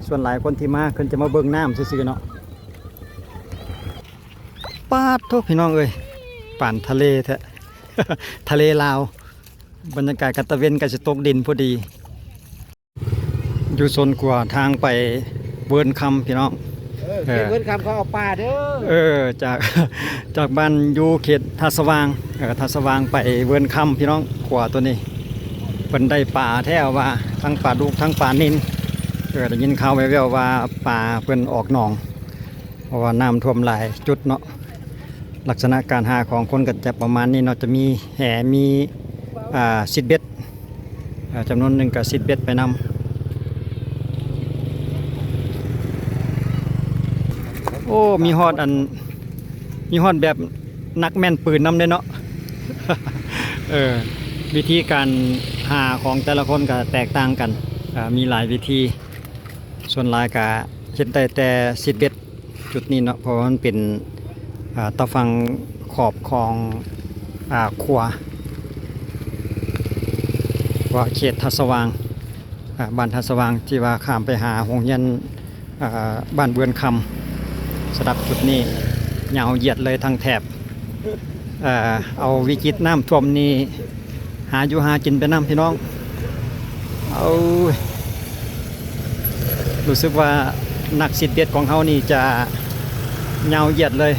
ສ່ວນຫຼາຍຄົນທີ່ມາ ເພິ່ນຈະມາເບິ່ງນ້ຳຊື່ໆເນາະ. ປາດໂທ້ ພີ່ນ້ອງເອີຍ ປານທະເລແທ້ ທະເລລາວ. ບັນຍາກາດການຕາເວັນ ໃກ້ຊິຕົກດິນພໍດີ. ຢູ່ໂຊນຂວາທາງໄປເວີນຄຳ ພີ່ນ້ອງ. ເອີ ເອີ ເຂດເວີນຄຳເຂົາເອົາປາເດີ. ເອີ ຈາກ ຈາກບ້ານຢູ່ເຂດທ່າສະຫວ່າງ ເອີ ທ່າສະຫວ່າງໄປເວີນຄຳ ພີ່ນ້ອງ. ຂົວໂຕນີ້ເພິ່ນໄດ້ປາແທ້ວ່າ ທັງປາດຸກ ທັງປານິນ. ເອີ ໄດ້ຍິນຂ່າວແວ່ວໆວ່າປາເພິ່ນອອກໜອງ ເພາະວ່ານ້ຳຖ້ວມຫຼາຍຈຸດເນາະ. ລັກສະນະການຫາຂອງຄົນກໍຈະປະມານນີ້ເນາະ ຈະມີແຫ ມີ ອ່າ ຊິດເບັດ ອ່າ ຈຳນວນໜຶ່ງກໍຊິດເບັດໄປນຳ. ໂອ້ ມີຮອດອັນ ມີຮອດແບບນັກແມ່ນປືນນຳເດ້ເນາະ. ເອີ ວິທີການຫາຂອງແຕ່ລະຄົນກໍແຕກຕ່າງກັນ ອ່າ ມີຫຼາຍວິທີ. ສ່ວນຫຼາຍກະເຮັດໄດ້ແຕ່ຊິດເບັດຈຸດນີ້ເນາະ ເພາະວ່າມັນເປັນ ອ່າ ຕາຝັ່ງຂອບຂອງ ອ່າ ຂົວ ວ່າເຂດທ່າສະຫວ່າງ ອ່າ ບ້ານທ່າສະຫວ່າງ ທີ່ວ່າຂ້າມໄປຫາໂຮງຮຽນ ອ່າ ບ້ານເວືອນຄຳ. ສຳລັບຈຸດນີ້ຍາວຢຽດເລີຍທັງແຖບ. ເອີ ເອົາວິກິດນ້ຳຖ້ວມນີ້ ຫາຢູ່ຫາກິນໄປນຳ ພີ່ນ້ອງ. ເອົາ ຮູ້ສຶກວ່ານັກຊິດເບັດຂອງເຮົານີ້ຈະຍາວຢຽດເລີຍ.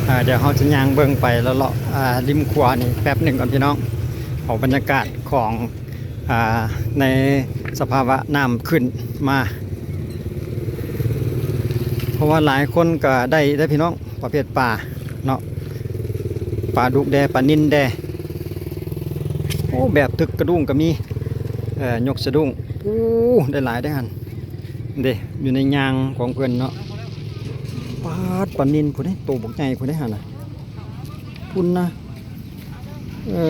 ອ່າ ດຽວເຮົາຈະຍ່າງເບິ່ງໄປເລາະໆ ອ່າ ລິມຂົວນີ້ແປັບໜຶ່ງກ່ອນ ພີ່ນ້ອງ. ເອົາບັນຍາກາດຂອງ ອ່າ ໃນສະພາວະນ້ຳຂຶ້ນມາ ເພາະວ່າຫຼາຍຄົນກໍໄດ້ເດ້ພີ່ນ້ອງ ປະເພດປາເນາະ ປາດຸກແດ່ ປານິນແດ່. ໂອ້ ແບບຕຶກກະດຸ້ງກໍມີ ເອີ ຍົກສະດຸ້ງ. ໂອ້ ໄດ້ຫຼາຍເດ້ຫັ້ນ ເດ້ ຢູ່ໃນຍ່າງຂອງເພິ່ນເນາະ. ປາດ ປານິນພຸ້ນເດ້ ໂຕບັກໃຫຍ່ພຸ້ນເດ້ຫັ້ນນະ ພຸ້ນນະ. ເອີ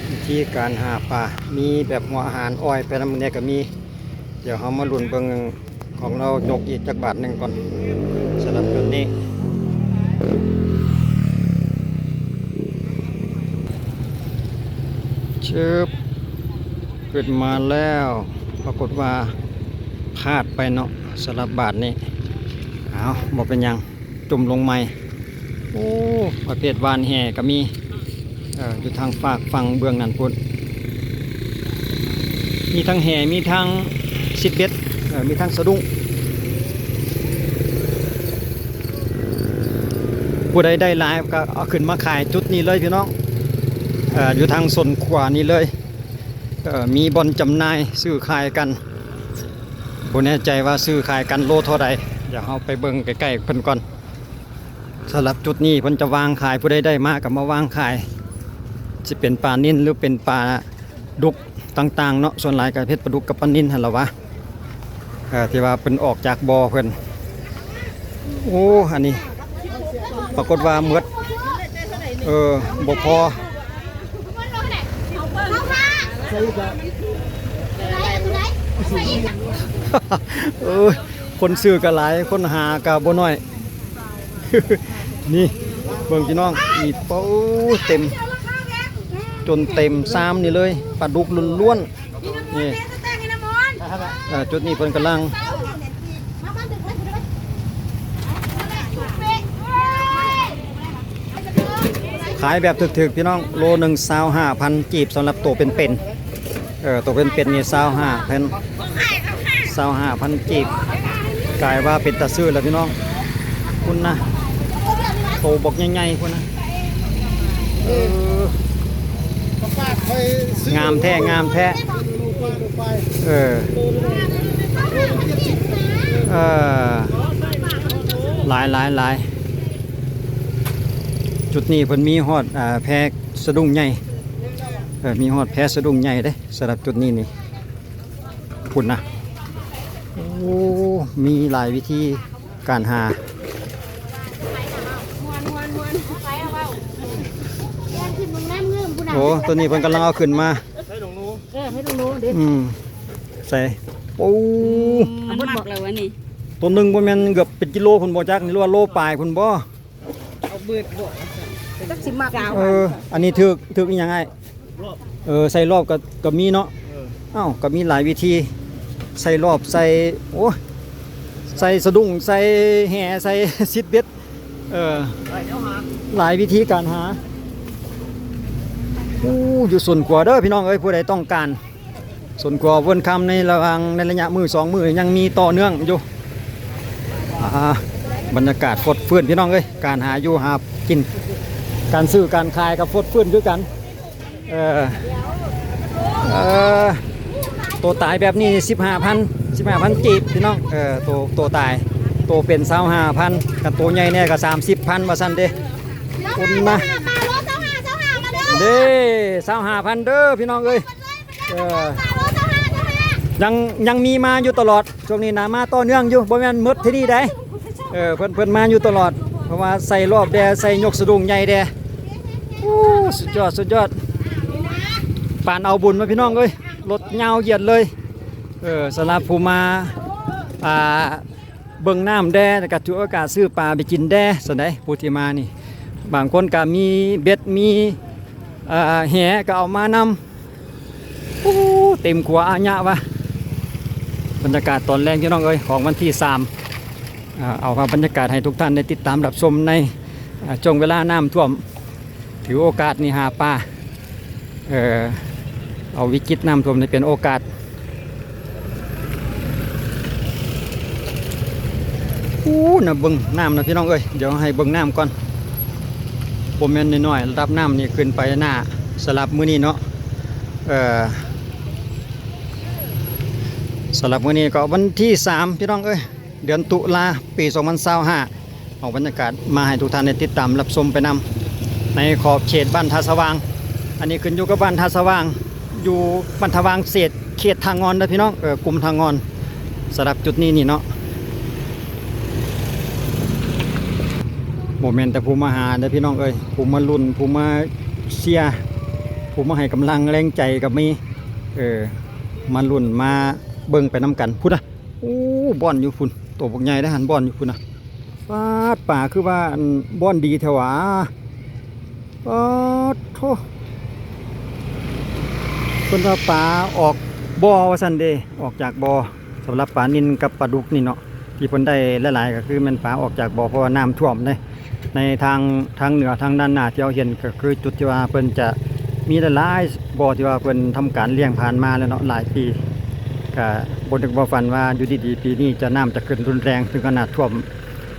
ວິທີການຫາປາ ມີແບບຫົວອາຫານອ້ອຍໄປນຳແດ່ກໍມີ. ດຽວເຮົາມາລຸ້ນເບິ່ງຂອງລາວຍົກອີກຈັກບາດໜຶ່ງກ່ອນ ສຳລັບຈຸດນີ້. ຊຶບ ຂຶ້ນມາແລ້ວ ປາກົດວ່າພາດໄປເນາະ ສຳລັບບາດນີ້. ເອົາ ບໍ່ເປັນຫຍັງ ຈຸ່ມລົງໃໝ່. ໂອ້ ປະເພດຫວ່ານແຫກໍມີ ເອີ ຢູ່ທາງຟາກຝັ່ງເບື້ອງນັ້ນພຸ້ນ ມີທັງແຫ ມີທັງຊິດເບັດ ເອີ ມີທັງສະດຸ້ງ. ຜູ້ໃດໄດ້ຫຼາຍກໍເອົາຂຶ້ນມາຂາຍຈຸດນີ້ເລີຍ ພີ່ນ້ອງ ເອີ ຢູ່ທາງໂຊນຂວານີ້ເລີຍ. ເອີ ມີບ່ອນຈຳໜ່າຍຊື້ຂາຍກັນ ບໍ່ແນ່ໃຈວ່າຊື້ຂາຍກັນໂລເທົ່າໃດ. ດຽວເຮົາໄປເບິ່ງໃກ້ໆເພິ່ນກ່ອນ. ສຳລັບຈຸດນີ້ເພິ່ນຈະວາງຂາຍ ຜູ້ໃດໄດ້ມາກໍມາວາງຂາຍ ຊິເປັນປານິນ ຫຼື ເປັນປາດຸກຕ່າງໆເນາະ. ສ່ວນຫຼາຍກໍເຮັດປາດຸກກັບປານິນຫັ້ນລະວະ ເອີ ທີ່ວ່າເພິ່ນອອກຈາກບໍ່ເພິ່ນ. ໂອ້ ອັນນີ້ປາກົດວ່າໝົດ ເອີ ບໍ່ພໍ. ເອີ ຄົນຊື້ກໍຫຼາຍ ຄົນຫາກໍບໍ່ໜ້ອຍ. ນີ້ເບິ່ງພີ່ນ້ອງ ນີ້ ໂອ້ ເຕັມ ຈົນເຕັມຊາມນີ້ເລີຍ ປາດຸກລ້ວນໆ. ນີ້ ເອີ ຈຸດນີ້ເພິ່ນກຳລັງຂາຍແບບຖືກໆ ພີ່ນ້ອງ ໂລໜຶ່ງ ຊາວຫ້າພັນກີບ ສຳລັບໂຕເປັນໆ. ເອີ ໂຕເປັນໆນີ້ ຊາວຫ້າພັນ ຊາວຫ້າພັນກີບ ກາຍວ່າເປັນຕາຊື້ແລ້ວ ພີ່ນ້ອງ. ພຸ້ນນະ ໂຕບັກໃຫຍ່ໆ ພຸ້ນນະ. ເອີ ງາມແທ້ ງາມແທ້. ເອີ ເອີ ຫຼາຍ ຫຼາຍ ຫຼາຍ. ຈຸດນີ້ເພິ່ນມີຮອດ ອ່າ ແພສະດຸ້ງໃຫຍ່ ເອີ ມີຮອດແພສະດຸ້ງໃຫຍ່ເດ້ ສຳລັບຈຸດນີ້ນີ້. ພຸ້ນນະ ໂອ້ ມີຫຼາຍວິທີການຫາ. ໂອ້ ໂຕນີ້ເພິ່ນກຳລັງເອົາຂຶ້ນມາ. ເອີ ໃຫ້ລົງໂລເດ້. ອືມ ໃສ່ ໂອ້ ມັນມັກແລ້ວອັນນີ້. ໂຕໜຶ່ງບໍ່ແມ່ນເກືອບເປັນກິໂລພຸ້ນບໍ່ຈັກ ຫຼືວ່າໂລປາຍພຸ້ນບໍ່? ເອົາເບິດບໍ່? ຈັກຊິມັກ ເອີ ອັນນີ້ຖືກ ຖືກອີ່ຫຍັງອ້າຍ? ເອີ ໃສ່ລອບກໍ ກໍມີເນາະ. ເອີ ເອົ້າ ກໍມີຫຼາຍວິທີ ໃສ່ລອບ ໃສ່ ໂອ້ຍ ໃສ່ສະດຸ້ງ ໃສ່ແຫ ໃສ່ຊິດເບັດ ເອີ ຫຼາຍວິທີການຫາ. ໂອ້ ຢູ່ສວນຂົວເດີພີ່ນ້ອງເອີຍ ຜູ້ໃດຕ້ອງການ ສວນຂົວເວີນຄຳໃນລະຫວ່າງ ໃນໄລຍະມື້ສອງມື້ຍັງມີຕໍ່ເນື່ອງຢູ່. ອ່າ ບັນຍາກາດຟົດຟື້ນພີ່ນ້ອງເອີຍ ການຫາຢູ່ຫາກິນ ການຊື້ການຂາຍກໍຟົດຟື້ນຄືກັນ. ເອີ ເອີ ໂຕຕາຍແບບນີ້ສິບຫ້າພັນ ສິບຫ້າພັນກີບພີ່ນ້ອງ. ເອີ ໂຕ ໂຕຕາຍ ໂຕເປັນຊາວຫ້າພັນ ຄັນໂຕໃຫຍ່ແດ່ກໍສາມສິບພັນວ່າຊັ້ນເດ້. ຄຸນນະ ເດ້ ຊາວຫ້າພັນເດີພີ່ນ້ອງເອີຍ. ເອີ ຍັງ ຍັງມີມາຢູ່ຕະຫຼອດ ຊ່ວງນີ້ນະ ມາຕໍ່ເນື່ອງຢູ່ ບໍ່ແມ່ນໝົດທີ່ນີ້ໃດ. ເອີ ເພິ່ນ ເພິ່ນມາຢູ່ຕະຫຼອດ ເພາະວ່າໃສ່ລອບແດ່ ໃສ່ຍົກສະດຸ້ງໃຫຍ່ແດ່. ໂອ້ ສຸດຍອດ ສຸດຍອດ ປານເອົາບຸນມາພີ່ນ້ອງເອີຍ ລົດຍາວຢຽດເລີຍ. ເອີ ສຳລັບຜູ້ມາ ອ່າ ເບິ່ງນ້ຳແດ່ ແລ້ວກໍຖືໂອກາດຊື້ປາໄປກິນແດ່ຊັ້ນໃດ. ຜູ້ທີ່ມານີ້ ບາງຄົນກໍມີເບັດ ມີ ເອີ ແຫກໍເອົາມານຳ. ໂອ້ ເຕັມຂົວອາຍະວະ. ບັນຍາກາດຕອນແລງພີ່ນ້ອງເອີຍ ຂອງວັນທີສາມ ເອົາພາບບັນຍາກາດໃຫ້ທຸກທ່ານໄດ້ຕິດຕາມຮັບຊົມໃນ ເອີ ຊ່ວງເວລານ້ຳຖ້ວມ ຖືໂອກາດນີ້ຫາປາ ເອີ ເອົາວິກິດນ້ຳຖ້ວມນີ້ເປັນໂອກາດ. ໂອ້ ນະເບິ່ງນ້ຳນະພີ່ນ້ອງເອີຍ ດຽວໃຫ້ເບິ່ງນ້ຳກ່ອນ ບໍ່ແມ່ນນ້ອຍໆ ລະດັບນ້ຳນີ້ຂຶ້ນໄປໜ້າ. ສຳລັບມື້ນີ້ເນາະ ເອີ ສຳລັບມື້ນີ້ກໍວັນທີສາມ ພີ່ນ້ອງເອີຍ ເດືອນຕຸລາ ປີສອງພັນຊາວຫ້າ ເອົາບັນຍາກາດມາໃຫ້ທຸກທ່ານໄດ້ຕິດຕາມຮັບຊົມໄປນຳ ໃນຂອບເຂດບ້ານທ່າສະຫວ່າງ. ອັນນີ້ຂຶ້ນຢູ່ກັບບ້ານທ່າສະຫວ່າງ ຢູ່ບ້ານທ່າຫວ່າງເສດ ເຂດທ່າງ່ອນເດີພີ່ນ້ອງ ເອີ ກຸ່ມທ່າງ່ອນ. ສຳລັບຈຸດນີ້ນີ້ເນາະ ບໍ່ແມ່ນແຕ່ຜູ້ມາຫາເດີພີ່ນ້ອງເອີຍ ຜູ້ມາລຸ້ນ ຜູ້ມາເຊຍ ຜູ້ມາໃຫ້ກຳລັງແຮງໃຈກໍມີ. ເອີ ມາລຸ້ນມາເບິ່ງໄປນຳກັນ ພຸ້ນນະ. ໂອ້ ບ່ອນຢູ່ພຸ້ນ ໂຕບັກໃຫຍ່ເດ້ຫັ້ນ ບ່ອນຢູ່ພຸ້ນນະ. ປາດ ປາຄືວ່າ ອັນ ບ່ອນດີແທ້ຫວາ. ປາດໂທ້ ເພິ່ນວ່າປາອອກບໍ່ວ່າຊັ້ນເດ້ ອອກຈາກບໍ່. ສຳລັບປານິນກັບປາດຸກນີ້ເນາະ ທີ່ເພິ່ນໄດ້ຫຼາຍໆ ກໍຄືແມ່ນປາອອກຈາກບໍ່ ເພາະວ່ານ້ຳຖ້ວມເດ້. ໃນທາງ ທາງເໜືອ ທາງດ້ານໜ້າທີ່ເຮົາເຫັນ ກໍຄືຈຸດທີ່ວ່າເພິ່ນຈະມີຫຼາຍໆ ບໍ່ທີ່ວ່າເພິ່ນທຳການລ້ຽງຜ່ານມາແລ້ວເນາະ ຫຼາຍປີ ກະບໍ່ນຶກບໍ່ຝັນວ່າຢູ່ດີໆ ປີນີ້ຈະ ນ້ຳຈະຂຶ້ນຮຸນແຮງເຖິງຂະໜາດຖ້ວມ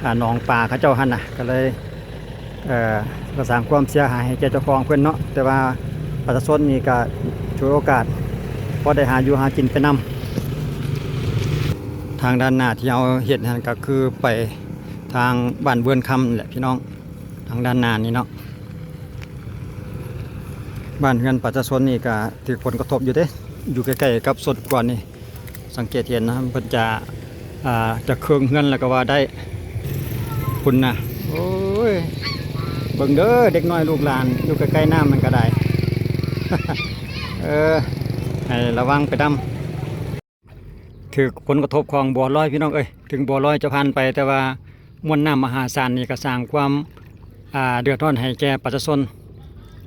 ອາ ໜອງປາເຂົາເຈົ້າຫັ້ນນະ ກໍເລີຍ ເອີ ກໍສ້າງຄວາມເສຍຫາຍໃຫ້ແກ່ເຈົ້າຂອງເພິ່ນເນາະ. ແຕ່ວ່າປະຊາຊົນນີ້ກໍສວຍໂອກາດ ພໍໄດ້ຫາຢູ່ຫາກິນໄປນຳ. ທາງດ້ານໜ້າທີ່ເຮົາເຫັນຫັ້ນ ກໍຄືໄປທາງບ້ານເວີນຄຳແຫຼະພີ່ນ້ອງ ທາງດ້ານໜ້ານີ້ເນາະ. ບ້ານເຮືອນປະຊາຊົນນີ້ກໍຖືກຜົນກະທົບຢູ່ເດ້ ຢູ່ໃກ້ໆ ກັບສວນກວນນີ້ ສັງເກດເຫັນນະ ເພິ່ນຈະ ອ່າ ຈະເຄິ່ງເຮືອນແລ້ວກໍວ່າໄດ້ ພຸ້ນນະ. ໂອ້ຍ ເບິ່ງເດີ ເດັກນ້ອຍລູກຫຼານຢູ່ໃກ້ໆ ນ້ຳນັ້ນກໍໄດ້ ເອີ ໃຫ້ລະວັງໄປນຳ. ຖືກຜົນກະທົບຂອງບົວລອຍ ພີ່ນ້ອງເອີຍ. ເຖິງບົວລອຍຈະຜ່ານໄປ ແຕ່ວ່າມວນນ້ຳມະຫາສານນີ້ກໍສ້າງຄວາມ ອ່າ ເດືອດຮ້ອນໃຫ້ແກ່ປະຊາຊົນ.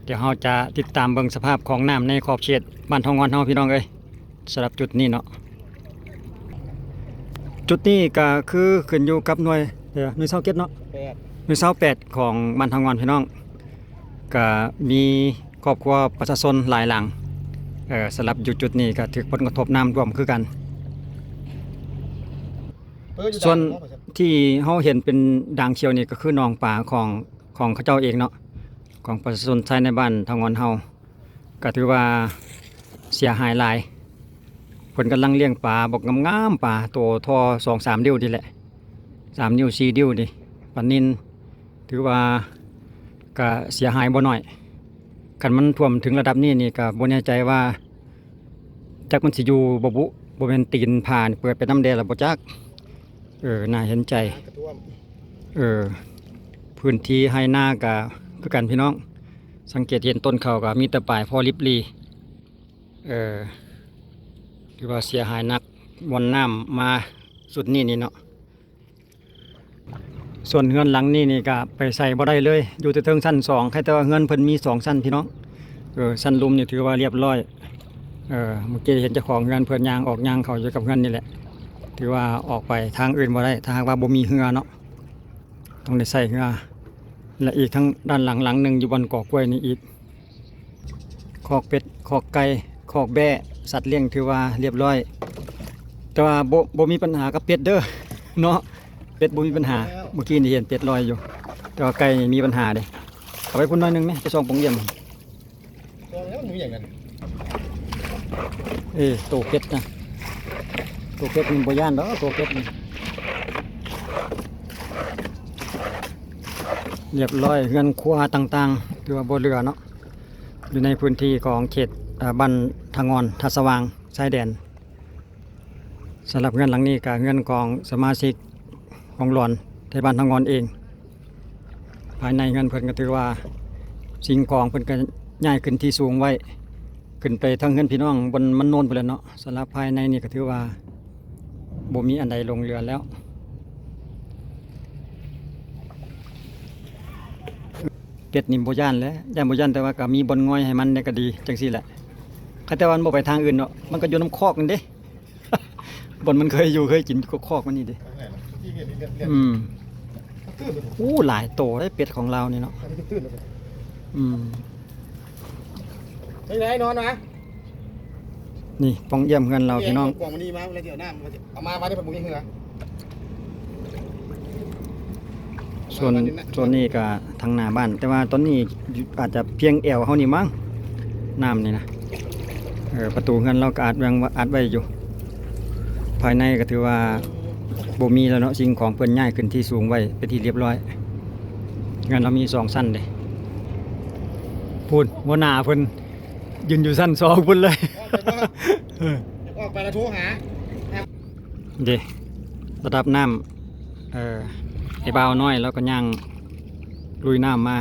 ດຽວເຮົາຈະຕິດຕາມເບິ່ງສະພາບຂອງນ້ຳໃນຂອບເຂດບ້ານເທົາງ່ອນເຮົາ ພີ່ນ້ອງເອີຍ ສຳລັບຈຸດນີ້ເນາະ. ຈຸດນີ້ກໍຄືຂຶ້ນຢູ່ກັບໜ່ວຍ ເອີ ໜ່ວຍຊາວເຈັດເນາະ ແປດ ໜ່ວຍຊາວແປດຂອງບ້ານເທົາງ່ອນ ພີ່ນ້ອງ. ກະມີຄອບຄົວປະຊາຊົນຫຼາຍຫຼັງ ເອີ ສຳລັບຢູ່ຈຸດນີ້ກະຖືກຜົນກະທົບນ້ຳຖ້ວມຄືກັນ. ສ່ວນທີ່ເຮົາເຫັນເປັນດ່າງຂຽວນີ້ກະຄືໜອງປາຂອງ ຂອງເຂົາເຈົ້າເອງເນາະ ຂອງປະຊາຊົນຊາຍໃນບ້ານເທົາງ່ອນເຮົາ ກະຖືວ່າເສຍຫາຍຫຼາຍ. ເພິ່ນກຳລັງລ້ຽງປາບັກງາມໆ ປາໂຕທໍ່ສອງສາມນິ້ວນີ້ແຫຼະ ສາມນິ້ວສີ່ນິ້ວນີ້ ປານິນ ຖືວ່າກະເສຍຫາຍບໍ່ໜ້ອຍ. ຄັນມັນຖ້ວມເຖິງລະດັບນີ້ນີ້ກະບໍ່ແນ່ໃຈວ່າ ຈັກມັນຊິຢູ່ບໍ່ບຸ ບໍ່ແມ່ນຕີນຜາເປີດໄປນຳແດ່ລະບໍ່ຈັກ. ເອີ ໜ້າເຫັນໃຈ. ເອີ ພື້ນທີ່ໄຮ່ນາກະຄືກັນ ພີ່ນ້ອງ ສັງເກດເຫັນຕົ້ນເຂົ້າກະມີແຕ່ປາຍພໍລິບຫຼີ. ເອີ ຖືວ່າເສຍຫາຍໜັກ ບ່ອນນ້ຳມາຊຸດນີ້ນີ້ເນາະ. ສ່ວນເຮືອນຫຼັງນີ້ນີ້ກະໄປໃສບໍ່ໄດ້ເລີຍ ຢູ່ແຕ່ເທິງຊັ້ນສອງ ໃຄ່ແຕ່ວ່າເຮືອນເພິ່ນມີສອງຊັ້ນພີ່ນ້ອງ. ເອີ ຊັ້ນລຸ່ມນີ້ຖືວ່າລຽບລ້ອຍ. ເອີ ເມື່ອກີ້ເຫັນເຈົ້າຂອງເຮືອນເພິ່ນຍ່າງອອກຍ່າງເຂົ້າຢູ່ກັບເຮືອນນີ້ແຫຼະ ຖືວ່າອອກໄປທາງອື່ນບໍ່ໄດ້ ຖ້າຫາກວ່າບໍ່ມີເຮືອເນາະ ຕ້ອງໄດ້ໃຊ້ເຮືອ. ແລະ ອີກທັງດ້ານຫຼັງ ຫຼັງໜຶ່ງຢູ່ບ່ອນກໍກ້ວຍນີ້ອີກ ຄອກເປັດ ຄອກໄກ່ ຄອກແບ້ ສັດລ້ຽງຖືວ່າລຽບລ້ອຍ ແຕ່ວ່າບໍ່ ບໍ່ມີບັນຫາກັບເປັດເດີເນາະ ເປັດບໍ່ມີບັນຫາ. ເມື່ອກີ້ນີ້ເຫັນເປັດລອຍຢູ່ ແຕ່ວ່າໄກ່ນີ້ມີບັນຫາເດ້. ເຂົ້າໄປພຸ້ນໜ້ອຍໜຶ່ງແມະ ໄປສ່ອງປ່ອງຢ້ຽມ. ເອີ ໂຕເປັດນະ ໂຕເປັດນີ້ບໍ່ຢ້ານດອກ ໂຕເປັດນີ້ລຽບລ້ອຍ ເຮືອນຄົວຕ່າງໆ ຖືວ່າບໍ່ເຫຼືອເນາະ. ຢູ່ໃນພື້ນທີ່ຂອງເຂດ ເອີ ບ້ານທ່າງ່ອນ ທ່າສະຫວ່າງ ຊາຍແດນ. ສຳລັບເຮືອນຫຼັງນີ້ກະເຮືອນຂອງສະມາຊິກຂອງຫຼອນໄທບ້ານທ່າງ່ອນເອງ. ພາຍໃນເຮືອນເພິ່ນກະຖືວ່າສິ່ງຂອງເພິ່ນກະຍ້າຍຂຶ້ນທີ່ສູງໄວ້ ຂຶ້ນໄປທາງເຮືອນພີ່ນ້ອງບ່ອນມັນໂນນພຸ້ນແຫຼະເນາະ. ສຳລັບພາຍໃນນີ້ກະຖືວ່າບໍ່ມີອັນໃດຫຼົງເຫຼືອແລ້ວ. ເປັດນີ້ບໍ່ຢ້ານແຫຼະ ຢ້ານບໍ່ຢ້ານ ແຕ່ວ່າກະມີບ່ອນງ່ອຍໃຫ້ມັນແດ່ກະດີ ຈັ່ງຊີ້ແຫຼະ. ຄັນແຕ່ວ່າມັນບໍ່ໄປທາງອື່ນເນາະ ມັນກະຢູ່ນຳຄອກນັ້ນເດ້ ບ່ອນມັນເຄີຍຢູ່ເຄີຍກິນ ຢູ່ຄອກມັນນີ້ເດ້. ອືມ ໂອ້ ຫຼາຍໂຕເດ້ເປັດຂອງລາວນີ້ເນາະ. ອືມ ເປັນໄງນອນຫວາ? ນີ້ປ່ອງຢ້ຽມເຮືອນລາວພີ່ນ້ອງ. ເອົາມາບາດນີ້ເພິ່ນບໍ່ມີເຮືອ. ສ່ວນ ສ່ວນນີ້ກະທາງໜ້າບ້ານ ແຕ່ວ່າຕອນນີ້ອາດຈະພຽງແອວເຮົານີ້ມັ້ງ ນ້ຳນີ້ນະ. ເອີ ປະຕູເຮືອນລາວກະອັດແວງ ອັດໄວ້ຢູ່. ພາຍໃນກະຖືວ່າບໍ່ມີແລ້ວເນາະ ສິ່ງຂອງເພິ່ນຍ້າຍຂຶ້ນທີ່ສູງໄວ້ເປັນທີ່ລຽບລ້ອຍ. ເຮືອນລາວມີສອງຊັ້ນເດ້. ພຸ້ນ ຫົວໜ້າເພິ່ນ ຢືນຢູ່ຊັ້ນສອງພຸ້ນເລີຍ. ອອກໄປບໍ່? ເອີ ຢາກອອກໄປລະໂທຫາ. ເດ້ ລະດັບນ້ຳ ເອີ ໄອ້ບ່າວນ້ອຍລາວກະຍ່າງລຸຍນ້ຳມາ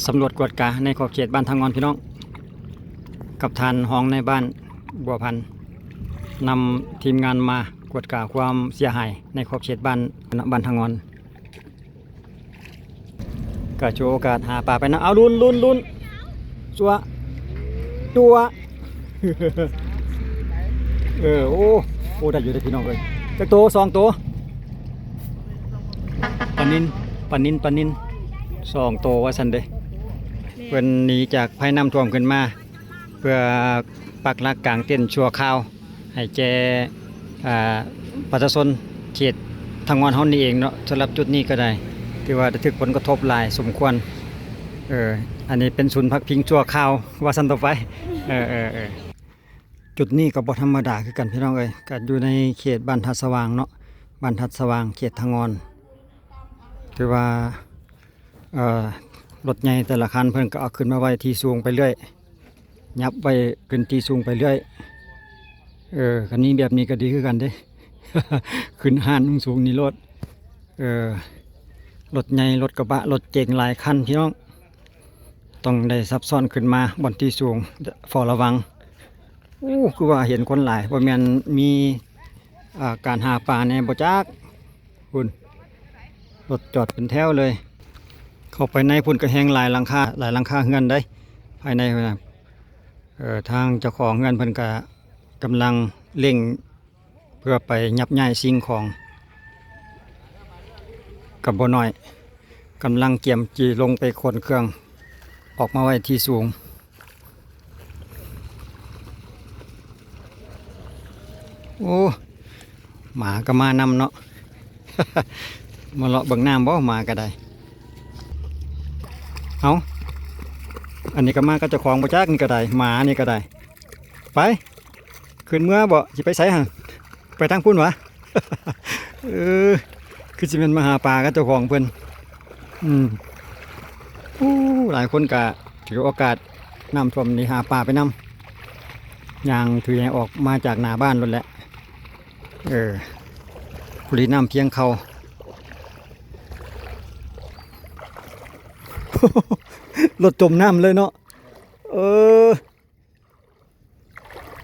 ສຳຫຼວດກວດກາໃນຂອບເຂດບ້ານທ່າງ່ອນພີ່ນ້ອງ ກັບທ່ານຮອງນາຍບ້ານບົວພັນ ນຳທີມງານມາກວດກາຄວາມເສຍຫາຍໃນຂອບເຂດບ້ານ ບ້ານທ່າງ່ອນ. ກະສວຍໂອກາດຫາປາໄປນຳ. ເອົາ ລຸ້ນ ລຸ້ນ ລຸ້ນ ຈົວ ຈົວ ເອີ ໂອ້ ໂອ້ ໄດ້ຢູ່ເດ້ພີ່ນ້ອງເອີຍ. ຈັກໂຕ? ສອງໂຕ ປານິນ ປານິນ ປານິນ ສອງໂຕວ່າຊັ້ນເດ້. ເພິ່ນໜີຈາກໄພນ້ຳຖ້ວມຂຶ້ນມາ ເພື່ອປັກຫຼັກກາງເຕັນຊົ່ວຄາວ ໃຫ້ແກ່ ອ່າ ປະຊາຊົນເຂດທ່າງ່ອນເຮົານີ້ເອງເນາະ. ສຳລັບຈຸດນີ້ກະໄດ້ ຖືວ່າໄດ້ຖືກຜົນກະທົບຫຼາຍສົມຄວນ. ເອີ ອັນນີ້ເປັນສູນພັກພິງຊົ່ວຄາວວ່າຊັ້ນຕໍ່ໄປ. ເອີ ເອີ ເອີ ຈຸດນີ້ກະບໍ່ທຳມະດາຄືກັນພີ່ນ້ອງເອີຍ ກະຢູ່ໃນເຂດບ້ານທາດສະຫວ່າງເນາະ ບ້ານທາດສະຫວ່າງ ເຂດທ່າງ່ອນ. ຖືວ່າ ເອີ ລົດໃຫຍ່ແຕ່ລະຄັນເພິ່ນກະເອົາຂຶ້ນມາໄວ້ທີ່ສູງໄປເລື້ອຍ ຫຍັບໄວ້ຂຶ້ນທີ່ສູງໄປເລື້ອຍ. ເອີ ຄັນມີແບບນີ້ກະດີຄືກັນເດ້ ຂຶ້ນຮ້ານສູງໆນີ້ໂລດ. ເອີ ລົດໃຫຍ່ ລົດກະບະ ລົດເກັງຫຼາຍຄັນພີ່ນ້ອງ ຕ້ອງໄດ້ສັບຊ້ອນຂຶ້ນມາບ່ອນທີ່ສູງ ເຝົ້າລະວັງ. ໂອ້ ຄືວ່າເຫັນຄົນຫຼາຍ ບໍ່ແມ່ນມີ ອ່າ ການຫາປາແດ່ບໍ່ຈັກ. ພຸ້ນ ລົດຈອດເປັນແຖວເລີຍ. ເຂົ້າໄປໃນພຸ້ນກະແຮງ ຫຼາຍຫຼັງຄາ ຫຼາຍຫຼັງຄາເຮືອນໃດ໋ ພາຍໃນພຸ້ນນະ. ເອີ ທາງເຈົ້າຂອງເຮືອນເພິ່ນກະກຳລັງເລັ່ງເພື່ອໄປຫຍັບຍ້າຍສິ່ງຂອງ ກະບໍ່ໜ້ອຍ ກຳລັງກຽມຈີລົງໄປຂົນເຄື່ອງອອກມາໄວ້ທີ່ສູງ. ໂອ້ ໝາກະມານຳເນາະ ມາເລາະເບິ່ງນ້ຳບໍ່ ໝາກະໄດ້. ເອົ້າ ອັນນີ້ກະມາກັບເຈົ້າຂອງບໍ່ຈັກ ນີ້ກະໄດ້ ໝານີ້ກະໄດ້. ໄປ ຂຶ້ນເມືອບໍ່? ຊິໄປໃສຫັ້ນ? ໄປທາງພຸ້ນຫວາ? ເອີ ຄືຊິແມ່ນມາຫາປາກັບເຈົ້າຂອງເພິ່ນ. ອືມ ໂອ້ ຫຼາຍຄົນກະຖືໂອກາດນ້ຳຖ້ວມນີ້ຫາປາໄປນຳ ຍ່າງຖືແຫອອກມາຈາກໜ້າບ້ານໂລດແຫຼະ. ເອີ ຜູ້ລີນ້ຳພຽງເຂົ່າ ລົດຈົມນ້ຳເລີຍເນາະ. ເອີ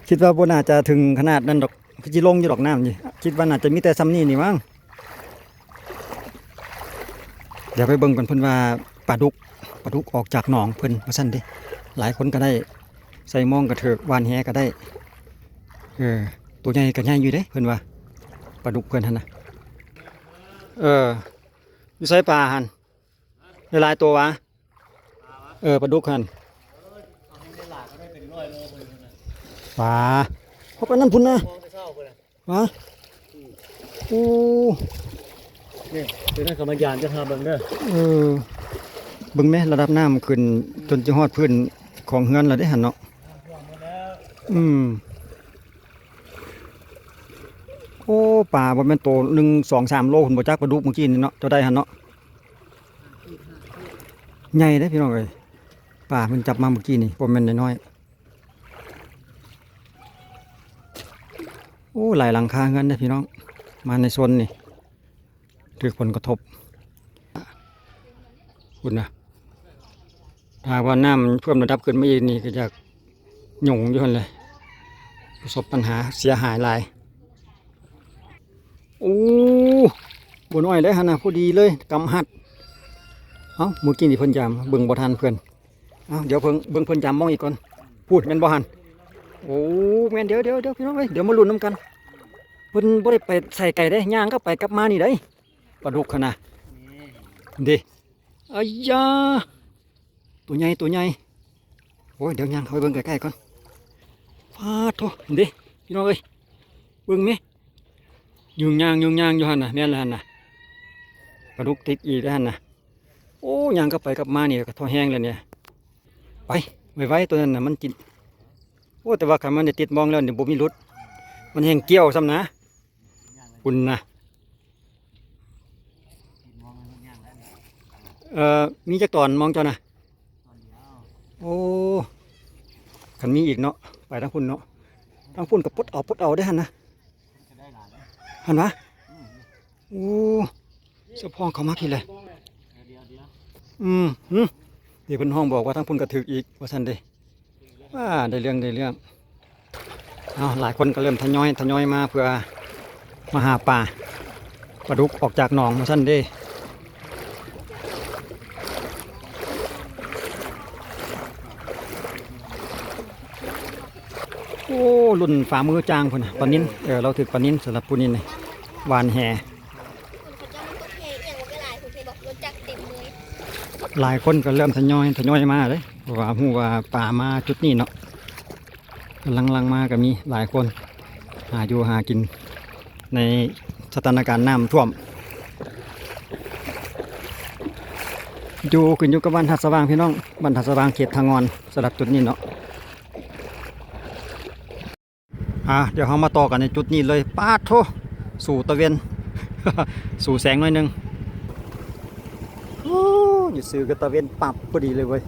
ຄິດວ່າບໍ່ໜ້າຈະເຖິງຂະໜາດນັ້ນດອກ ຄືຊິລົງຢູ່ດອກນ້ຳນີ້ ຄິດວ່າໜ້າຈະມີແຕ່ຊ່ຳນີ້ນີ້ມັ້ງ. ດຽວໄປເບິ່ງກັນ ເພິ່ນວ່າປາດຸກ ປາດຸກອອກຈາກໜອງເພິ່ນວ່າຊັ້ນເດ້. ຫຼາຍຄົນກໍໄດ້ ໃສ່ມອງກໍຖືກ ຫວ່ານແຫກໍໄດ້. ເອີ ໂຕໃຫຍ່ກໍໃຫຍ່ຢູ່ເດ້ ເພິ່ນວ່າ ປາດຸກເພິ່ນຫັ້ນນະ. ເອີ ຢູ່ໃສປາຫັ້ນ ຫຼາຍໆໂຕຫວາ? ເອີ ປາດຸກຫັ້ນ ປາ ເຂົາໄປນັ້ນພຸ້ນນະ. ຫວາ? ໂອ້ ນີ້ ຕົວນັ້ນເຂົາມາຢາມ ຈະພາເບິ່ງເດີ. ເອີ ເບິ່ງແມະ ລະດັບນ້ຳຂຶ້ນຈົນຈະຮອດພື້ນຂອງເຮືອນແລ້ວເດ້ຫັ້ນເນາະ. ອືມ ໂອ້ ປາບໍ່ແມ່ນໂຕໜຶ່ງ ສອງ ສາມໂລພຸ້ນບໍ່ຈັກ ປາດຸກມື້ກີ້ນີ້ເນາະ ເຈົ້າໄດ້ຫັ້ນເນາະ. ໃຫຍ່ເດ້ພີ່ນ້ອງເອີຍ ປາເພິ່ນຈັບມາມື້ກີ້ນີ້ບໍ່ແມ່ນນ້ອຍໆ. ໂອ້ ຫຼາຍຫຼັງຄາເຮືອນເດ້ພີ່ນ້ອງ ມາໃນໂຊນນີ້ຖືກຜົນກະທົບ ພຸ້ນນະ. ຖ້າວ່ານ້ຳເພີ່ມລະດັບຂຶ້ນມາອີກນີ້ ກໍຢາກຫຍຸ້ງຢູ່ຫັ້ນແຫຼະ ປະສົບບັນຫາເສຍຫາຍຫຼາຍ. ໂອ້ ບໍ່ນ້ອຍເດ້ຫັ້ນນະ ພໍດີເລີຍ ກຳຮັດ. ເອົ້າ ມື້ກີ້ນີ້ເພິ່ນຢາມ ເບິ່ງບໍ່ທັນເພິ່ນ. ເອົ້າ ດຽວເບິ່ງ ເບິ່ງເພິ່ນຢາມມອງອີກກ່ອນ. ພຸ້ນແມ່ນບໍ່ຫັ້ນ? ໂອ້ ແມ່ນ. ດຽວ ດຽວ ດຽວ ພີ່ນ້ອງເອີຍ ດຽວມາລຸ້ນນຳກັນ. ເພິ່ນບໍ່ໄດ້ໄປໃສໄກເດ້ ຍ່າງກັບໄປກັບມານີ້ໄດ໋ ປາດຸກຫັ້ນນະ. ເດ້ ອາຢາ ໂຕໃຫຍ່ ໂຕໃຫຍ່. ໂອ້ຍ ດຽວຍ່າງເຂົ້າໄປເບິ່ງໃກ້ໆກ່ອນ. ປາດໂທ້ ເດ້ພີ່ນ້ອງເອີຍ ເບິ່ງແມະ ຍືງຍາງ ຍືງຍາງຢູ່ຫັ້ນນະ. ແມ່ນແລ້ວຫັ້ນນະ ປາດຸກຕິດອີກແລ້ວຫັ້ນນະ. ໂອ້ ຍ່າງກັບໄປກັບມານີ້ກໍທໍ່ແຮງແລ້ວນີ້. ໄປໄວໆ ໂຕນັ້ນນະ ມັນຕິດ. ໂອ້ ແຕ່ວ່າຄັນມັນໄດ້ຕິດມອງແລ້ວນີ້ ບໍ່ມີຫຼຸດ ມັນແຮ່ງກ່ຽວຊ້ຳນະ. ພຸ້ນນະ ເອີ ມີຈັກຕອນມອງເຈົ້ານະ? ໂອ້ ຄັນມີອີກເນາະ ໄປທາງພຸ້ນເນາະ. ທາງພຸ້ນກໍປົດເອົາ ປົດເອົາໄດ້ຫັ້ນນະ ຫັ້ນຫວາ? ໂອ້ ສະເພາະເຂົ້າມາພີ້ແຫຼະ. ອືມ ຫຶ ນີ້ເພິ່ນຮ້ອງບອກວ່າທາງພຸ້ນກໍຖືກອີກວ່າຊັ້ນເດ້. ອ່າ ໄດ້ເລື່ອງ ໄດ້ເລື່ອງ. ເອົາ ຫຼາຍຄົນກໍເລີ່ມທະຍອຍ ທະຍອຍມາເພື່ອມາຫາປາ ປາດຸກອອກຈາກໜອງວ່າຊັ້ນເດ້. ໂອ້ ລຸ້ນຝ່າມືຈາງພຸ້ນນະ ປານິນ. ເອີ ລາວຖືກປານິນ ສຳລັບຜູ້ນີ້ນີ້ ຫວ່ານແຫ. ເຂົາເຈົ້າມາກົດແຫ່ອີ່ຫຍັງບັກຫຼາຍໆ ພຸ້ນເຫັນບໍ່ ລົດຈັກເຕັມເລີຍ. ຫຼາຍຄົນກໍເລີ່ມທະຍອຍ ທະຍອຍມາເດ້ ເພາະວ່າຮູ້ວ່າປາມາຈຸດນີ້ເນາະ ກຳລັງຫຼັ່ງມາກໍມີຫຼາຍຄົນ ຫາຢູ່ຫາກິນໃນສະຖານະການນ້ຳຖ້ວມ. ຢູ່ ຂຶ້ນຢູ່ກັບບ້ານທ່າສະຫວ່າງ ພີ່ນ້ອງ ບ້ານທ່າສະຫວ່າງ ເຂດທ່າງ່ອນ ສຳລັບຈຸດນີ້ເນາະ. ອ່າ ດຽວເຮົາມາຕໍ່ກັນໃນຈຸດນີ້ເລີຍ. ປາດໂທ້ ສູ້ຕາເວັນ ສູ້ແສງໜ້ອຍໜຶ່ງ. ໂອ້ ຢູ່ຊື່ກໍຕາເວັນປັບພໍດີເລີຍເວີຍ.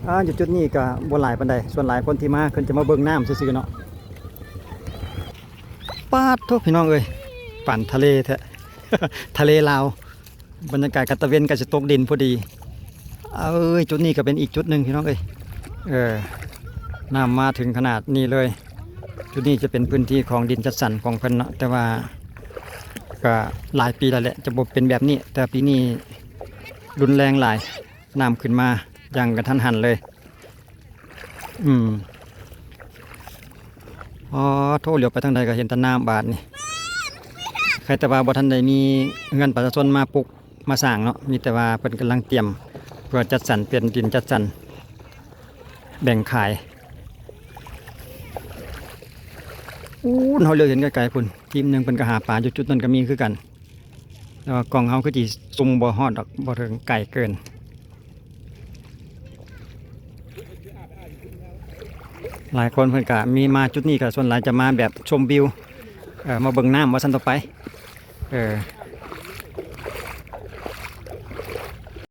ອ່າ ຢູ່ຈຸດນີ້ກໍບໍ່ຫຼາຍປານໃດ ສ່ວນຫຼາຍຄົນທີ່ມາ ເພິ່ນຈະມາເບິ່ງນ້ຳຊື່ໆເນາະ. ປາດໂທ້ ພີ່ນ້ອງເອີຍ ປານທະເລແທ້ ທະເລລາວ. ບັນຍາກາດການຕາເວັນກໍຈະຕົກດິນພໍດີ. ເອີຍ ຈຸດນີ້ກໍເປັນອີກຈຸດໜຶ່ງ ພີ່ນ້ອງເອີຍ. ເອີ ນ້ຳມາເຖິງຂະໜາດນີ້ເລີຍ. ຈຸດນີ້ຈະເປັນພື້ນທີ່ຂອງດິນຈັດສັນຂອງເພິ່ນເນາະ ແຕ່ວ່າກໍຫຼາຍປີແລ້ວແຫຼະ ຈະບໍ່ເປັນແບບນີ້ ແຕ່ປີນີ້ຮຸນແຮງຫຼາຍ ນ້ຳຂຶ້ນມາຢ່າງກະທັນຫັນເລີຍ. ອືມ ອໍ ໂທ້ ຫຼຽວໄປທາງໃດກໍເຫັນແຕ່ນ້ຳບາດນີ້. ໃຄແຕ່ວ່າບໍ່ທັນໄດ້ມີເຮືອນປະຊາຊົນມາປຸກມາສ້າງເນາະ ມີແຕ່ວ່າເພິ່ນກຳລັງຕຽມເພື່ອຈັດສັນ ປ່ຽນດິນຈັດສັນ ແບ່ງຂາຍ. ອູ້ນ ເຮົາຫຼຽວເຫັນໄກໆພຸ້ນ ທີມໜຶ່ງເພິ່ນກໍຫາປາຢູ່ຈຸດນັ້ນກໍມີຄືກັນ. ແຕ່ວ່າກ້ອງເຮົາຄືຊິຊູມບໍ່ຮອດດອກ ບໍ່ເຖິງ ໄກເກີນ. ຫຼາຍຄົນເພິ່ນກະມີມາຈຸດນີ້ ກະສ່ວນຫຼາຍຈະມາແບບຊົມວິວ ເອີ ມາເບິ່ງນ້ຳວ່າຊັ້ນຕໍ່ໄປ. ເອີ